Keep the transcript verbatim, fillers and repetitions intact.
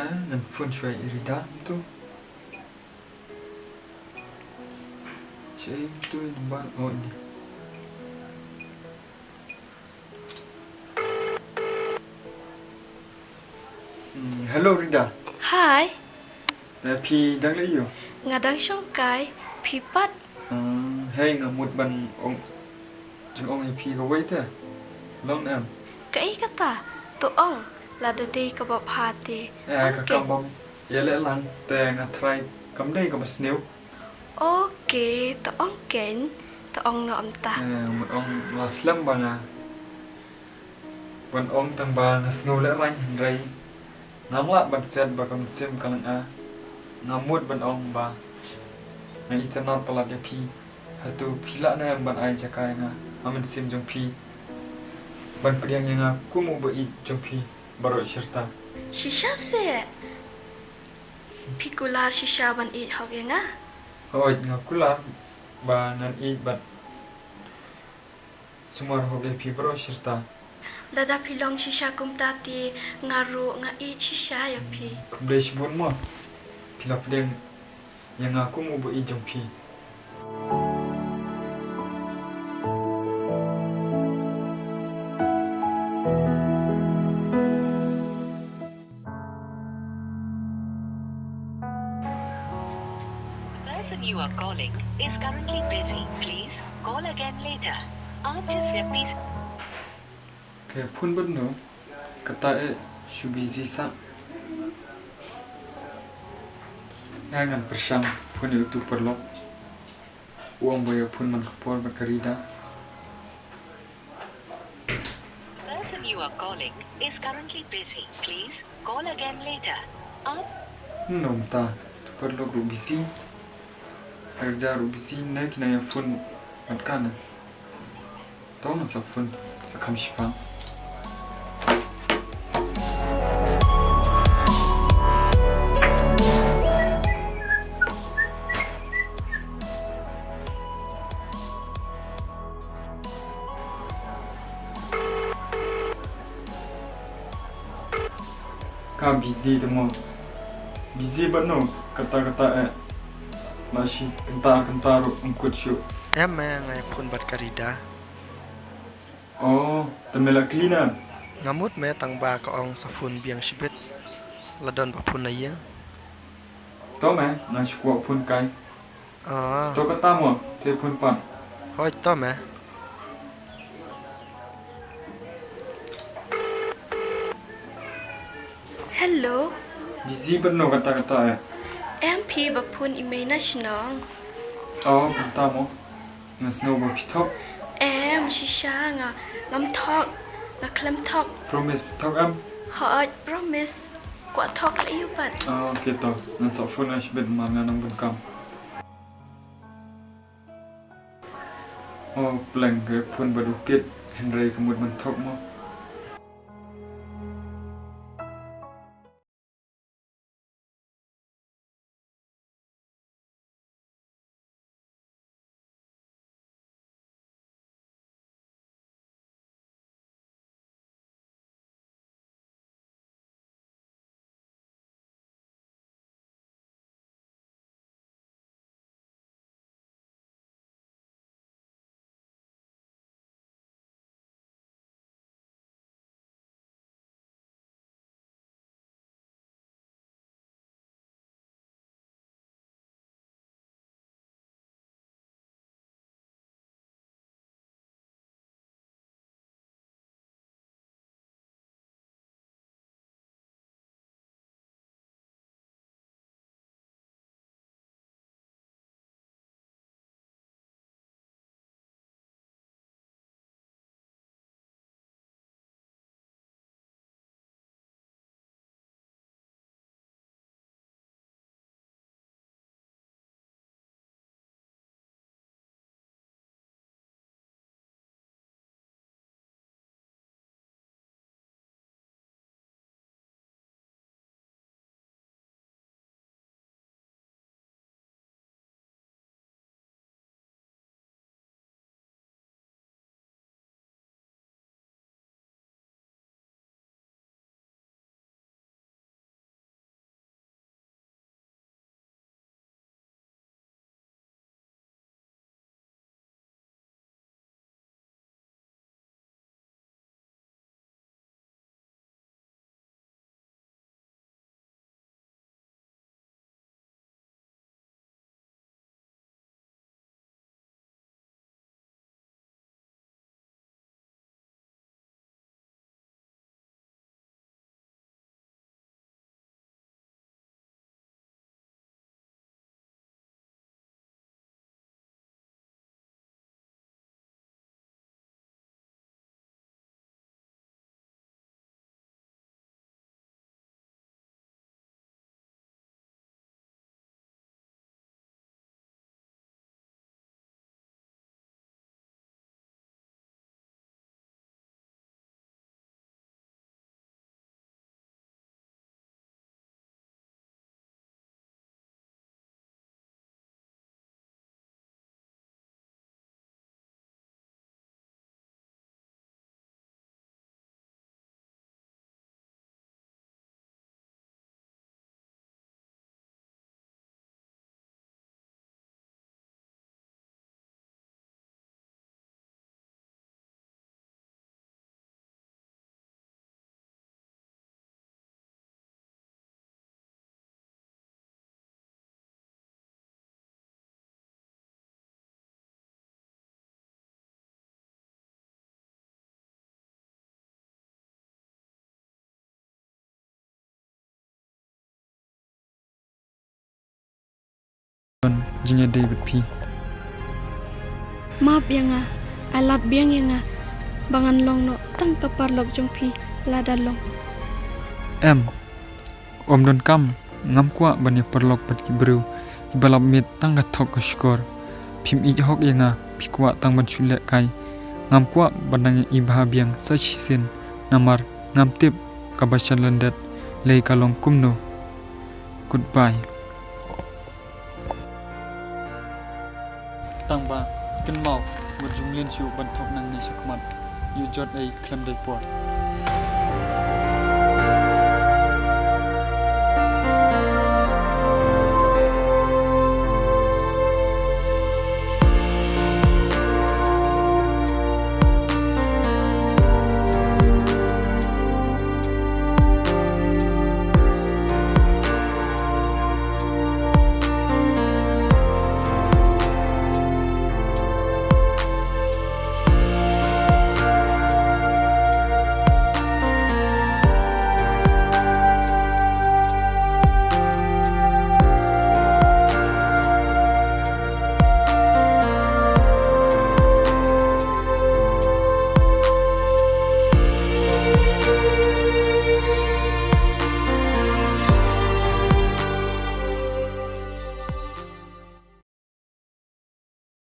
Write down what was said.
Ngan phone shuwa ïa i Rida tu. Shuwa ïa i tu i number. Oh, ini. Hmm, hello Rida. Hi. Eh, phi dang leh aiu? Nga dang shong kai, phi pat? Hmm, hei, nga mut ban ong jingong ïa phi kawei te. Long em? Kaei kata? To ong, lada dei kaba bha te. Eh, ka kam bym ïaleh lang te nga try kam dei kaba sniew. Ok, to ong keiñ, to ong noh mynta. Eh, mut ong la slem ba nga ban ong tang ba nga sngew lehraiñ hynrei ngam lah ban set ba ka mynsiem ka lynga. Nga mut ban ong ba nga itynnad palat ïa phi. Hato phi lah ne em ban ai jaka ïa nga ha mynsiem jong phi, ban pdiang ïa nga kum u ba ïeit jong phi baroh shi rta? Shisha seh. Phi kular shisha ban ïeit hok ïa nga? Hooid, nga kular ba ngan ïeit bad sumar hok ïa phi baroh shi rta. Lada phi long shisha kumta te nga ruh nga ïeit shisha ïa phi. Khublei shibun mo. Phi la pdiang ïa nga kum u ba ïeit jong phi. The person you are calling is currently busy. Please call again later. आप जिस व्यक्ति से Ka phone bad no, kata eh shu busy sa. Nga ngan pyrshang phone ïa utu paralok. U ong ba ïa phone man ka por bad ka Rida. The person you are calling is currently busy. Please call again later. आप No mynta, utu paralok ruh busy. Ka Rida ruh busy, ne ki nang ïa phone bad ka ne. To ngan sa phone, sa kham shiphang. Ka busy te mo. Busy bad no, kata kata eh. Nashi kynta kynta ruh ym kut shuh. Em eh, nga ïa phone bad ka Rida. Oh, te me la kylli ne em? Nga mut me tang ba ka ong sa phone biang shibit. La don ba phone na ïing. To me, nga shu kwah phone kai. Ah. To kata mo, sa phone pat. Hooid to me. Hello. Busy bad no kata kata eh? Em phi ba phone i mei na shnong. Oh, kata mo. Nga sngew ba phi thok. Em, shisha nga ngam thok. Nga khlem thok. Promise phi thok em? Hooid, promise. Kwah thok leh ïa u pat. Ah, okay to. Ngan sa phone nga shibit namar nga nang bun kam. Oh, pleng ka phone bad u kid, hynrei ka mut ban thok mo. jingïadei bad phi. Map ïa nga, ai lad biang ïa nga ba ngan long noh tang ka paralok jong phi lada long. Em, ym donkam, ngam kwah ban ïa paralok bad ki briew kiba lap miet tang ka thok ka shkor. Phim ïeit hok ïa nga, phi kwah tang ban shu lehkai. Ngam kwah ban nang ïa i bha biang sa shisien, namar ngam tip kaba sha lyndet lei ka long kumno. Goodbye. Tang ba kynmaw, mut ju mlien shuh ban thok nangne shakhmat. Ïoh jot ei khlem dei por.